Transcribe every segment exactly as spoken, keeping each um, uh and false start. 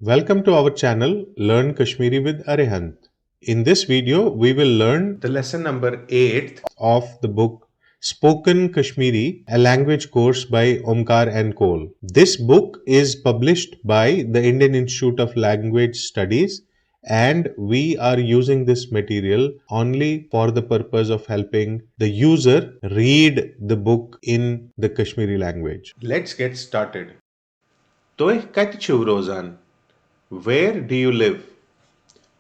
Welcome to our channel Learn Kashmiri with Arihant. In this video, we will learn the lesson number eight of the book Spoken Kashmiri, a language course by Omkar and Cole. This book is published by the Indian Institute of Language Studies, and we are using this material only for the purpose of helping the user read the book in the Kashmiri language. Let's get started. تُہۍ کتہِ چھِو روزان؟ Where do you live?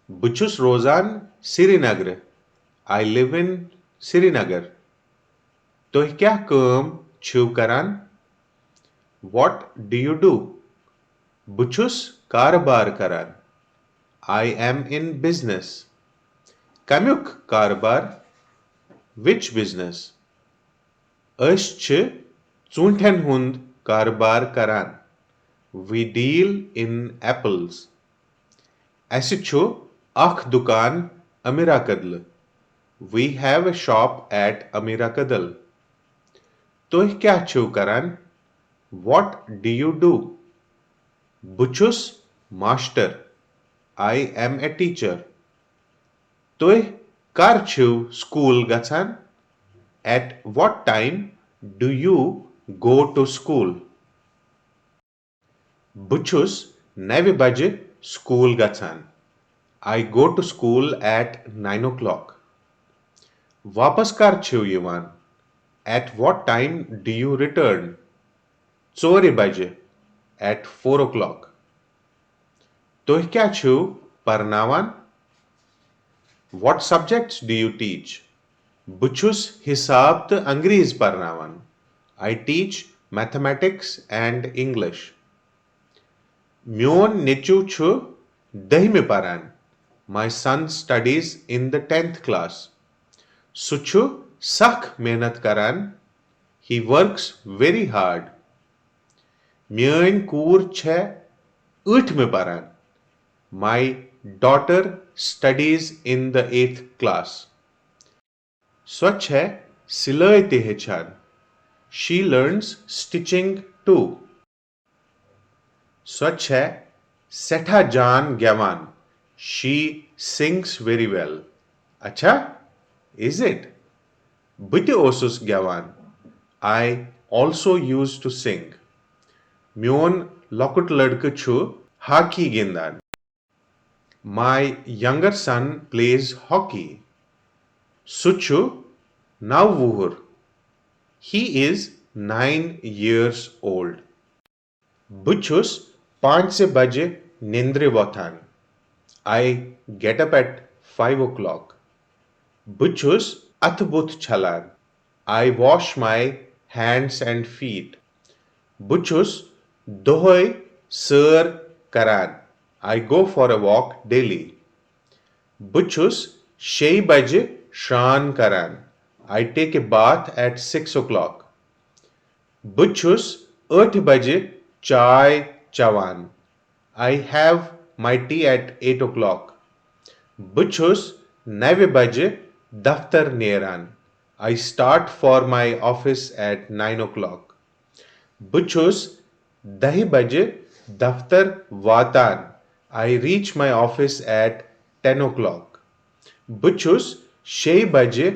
بہٕ چھُس روزان سرینگرٕ. I live in Srinagar. تُہۍ کیٛاہ کٲم چھِو کران؟ What do you do? بہٕ چھُس کارٕبار کران. I am in business. کمیُک کارٕبار؟ Which business? أسۍ چھِ ژوٗنٛٹھٮ۪ن ہُنٛد کارٕبار کران. We deal in apples. اَسہِ چھُ اکھ دُکان امیرا کدلہٕ. We have a shop at Amirakadal. تُہۍ کیٛاہ چھِو کران؟ What do you do? بہٕ چھُس master. I am a teacher. تُہۍ کر چھِو سکوٗل گژھان؟ At what time do you go to school? بہٕ چھُس نَوِ بجہِ سکوٗل گژھان. I go to school at nine o'clock. واپس کر چھِو یِوان؟ At what time do you return? ژورِ بجہِ. At four o'clock. تُہۍ کیٛاہ چھِو پرناوان؟ What subjects do you teach? بہٕ چھُس حساب تہٕ انگریز پرناوان. I teach mathematics and English. میون نیٚچو چھُ دٔہمہِ پران. My son studies in the tenth class. سُہ چھُ سخ محنت کران. He works very hard. میٲنۍ کوٗر چھےٚ ٲٹھمہِ پران. My daughter studies in the eighth class. سۄ چھےٚ سِلٲے تہِ ہیٚچھان. She learns stitching too. سۄ چھےٚ سٮ۪ٹھاہ جان گٮ۪وان. She sings very well. اچھا، is it? بہٕ تہِ اوسُس گٮ۪وان. I also used to sing. میون لۄکُٹ لڑکہٕ چھُ ہاکی گِنٛدان. My younger son plays hockey. سُہ چھُ نَو وُہُر. He is nine years old. بہٕ چھُس پانٛژِ بجہِ نِندرِ وۄتھان. I get up at five o'clock. بہٕ چھُس اَتھٕ بُتھ چھلان. I wash my hands and feet. بہٕ چھُس دۄہے سٲر کران. I go for a walk daily. بہٕ چھُس شیٚیہِ بجہِ شران کران. I take a bath at six o'clock. بہٕ چھُس ٲٹھِ بجہِ چاے چٮ۪وان. I have my tea at eight o'clock. بہٕ چھُس نَوِ بجہِ دفتر نیران. I start for my office at nine o'clock. بہٕ چھُس دَہہِ بجہِ دفتر واتان. I reach my office at ten o'clock. بہٕ چھُس شیٚیہِ بجہِ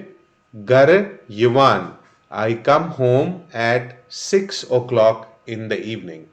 گرٕ یِوان. I come home at six o'clock in the evening.